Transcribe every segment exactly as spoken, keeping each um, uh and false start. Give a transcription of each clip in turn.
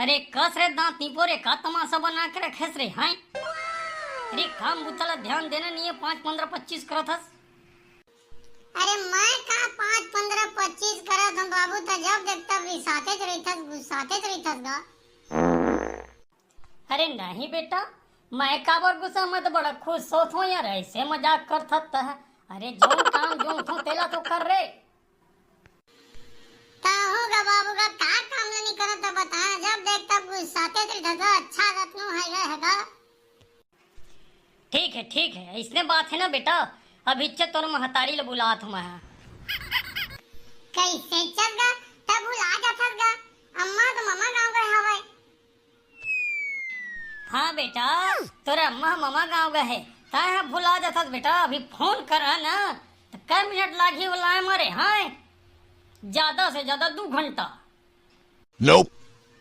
अरे कस रे दांत निपोरे, का तमाशा बना के रखेस रे, हैं? अरे काम बुता ला ध्यान देना नहीं है, पाँच, पन्द्रह, पच्चीस करत हस। अरे मैं का पाँच, पन्द्रह, पच्चीस करत हूँ बाबू, त जब देख तब रिसाते च रहिथस, गुस्साते च रहिथस गा। अरे नहीं बेटा, मैं काबर गुस्सा, मैं तो बड़ा खुश होत हूँ यार, ऐसे मजाक करथस त। अरे जौन काम जोंथों तेला तो कर रे। का होगा बाबू का, का काम ला नहीं करत त बता, जब देख तब गुस्साते च रहिथस, अच्छा आदत नो है गा। ठीक है, ठीक है, इसने बात है ना बेटा, अभी चे तोर महतारी ला बुलात हूँ मैं। कैसे चल गा, तब भुला जाथस गा, अम्मा तो ममा गाँव गए हवय। हाँ बेटा, तोर अम्मा ममा गाँव गए है, तैं ह भुला जाथस बेटा, अभी फोन करा ना, त कै मिनट लागही वो लाए मरे, हाँ? ज्यादा से ज्यादा दू घंटा। Nope।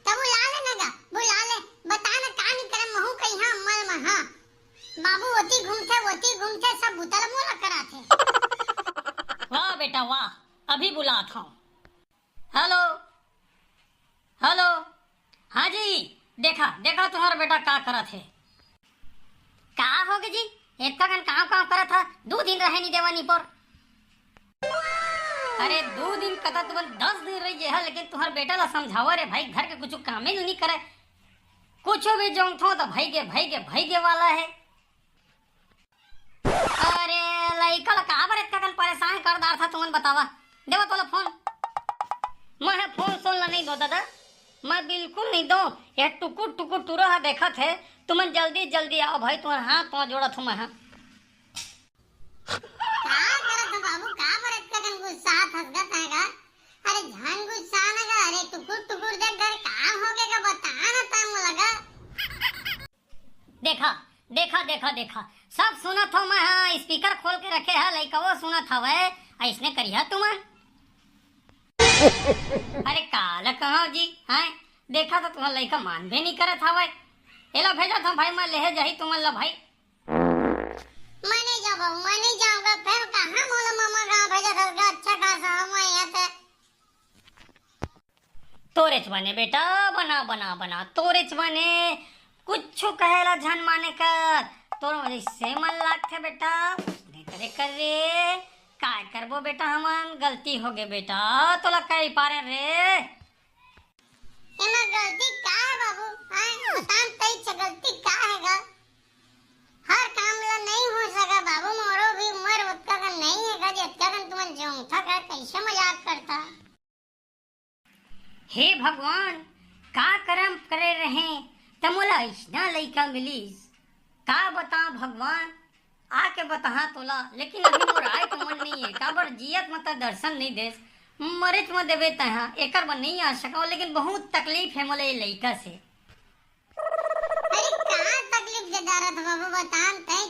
तब बुला ले ना गा, बुला ले, बता ना का नहीं करे, महू कही हाँ अम्मा मा हाँ। बाबू ओती घूमथे, ओती घूमथे, सब बुता ला मोला कराथे। वाह बेटा वाह, अभी बुलात हूँ। हेलो, हेलो, हाँ जी, देखा, देखा तुम्हारा बेटा का करत है। का होगे जी, इतना कन काँव काँव करत हा, दू दिन रहे नहीं देवा निपोर। अरे दू दिन कता तुमन दस दिन रही जे हा, लेकिन तुम्हार बेटा ला समझावा रे भाई, घर के कुछ कामे नहीं करे, कुछ भी जोंथो तो भई गे, भई गे, भई गे वाला है। अरे लइका ला काबर इतना कन परेशान कर डारथा तुमन बतावा, देवा तोला फोन। मैं ह फोन सोन ला नहीं दो दादा, मैं बिल्कुल नहीं दो। ये टुकुर टुकुर टुरा हा देखत है, तुमन जल्दी जल्दी आओ भाई, तुम्हार हाथ पाँव जोड़त हूँ मैं ह। का करत हो बाबू, काबर इतना कन गुस्सा थसगत है गा? अरे झन गुस्सा ना गा, अरे टुकुर टुकुर देख घर काम होगे गा, बता ना तैं मोला गा। देखा, देखा, देखा, देखा, सब सुनत हो मैं ह, स्पीकर खोल के रखे ह, लइका वो सुनत हवय, ऐसने करिहा तुमन। अरे काला कहा जी, हैं? देखा तो तुम्हार लइका मानबे नहीं करत हवय। एला भेजत हूँ भाई, मैं लेहे जाही तुमन ला भाई। मैं नहीं जाऊँ बाबू, मैं नहीं जाऊँगा, फिर कहाँ मोला ममा गाँव भेजत हस गा, अच्छा खासा हूँ मैं यहाँ से। तोरेच बने बेटा, बना, बना, बना, तोरेच बने, कुछु कहे ला झन माने कर, तोर वजह से मन लागथे बेटा, उसने करे कर रे, काय करबो बेटा हमन, गलती होगे बेटा, तोला कही पारे रे। एमा गलती का है बाबू? हाँ, बतान तई छ गलती का है गा? हर काम ला नहीं हो सका बाबू, मोरो भी उम्र ओतका कन नहीं है गा, जतका कन तुमन जोंगथा का, कैसे मजाक करता? हे भगवान, का करम करे रहें, त मोला अइसना लइका मिलिस। का बतांव भगवान, आके बताहां तोला, लेकिन अभी मोर आए के मन नइ हे, काबर जियत म त दर्शन नइ देस, मरेच म देबे तैं हा, एकर बर नइ आ सकंव, लेकिन बहुत तकलीफ हे मोला ये लइका से। अरे का तकलीफ दे डारत बाबू, बतान तैं,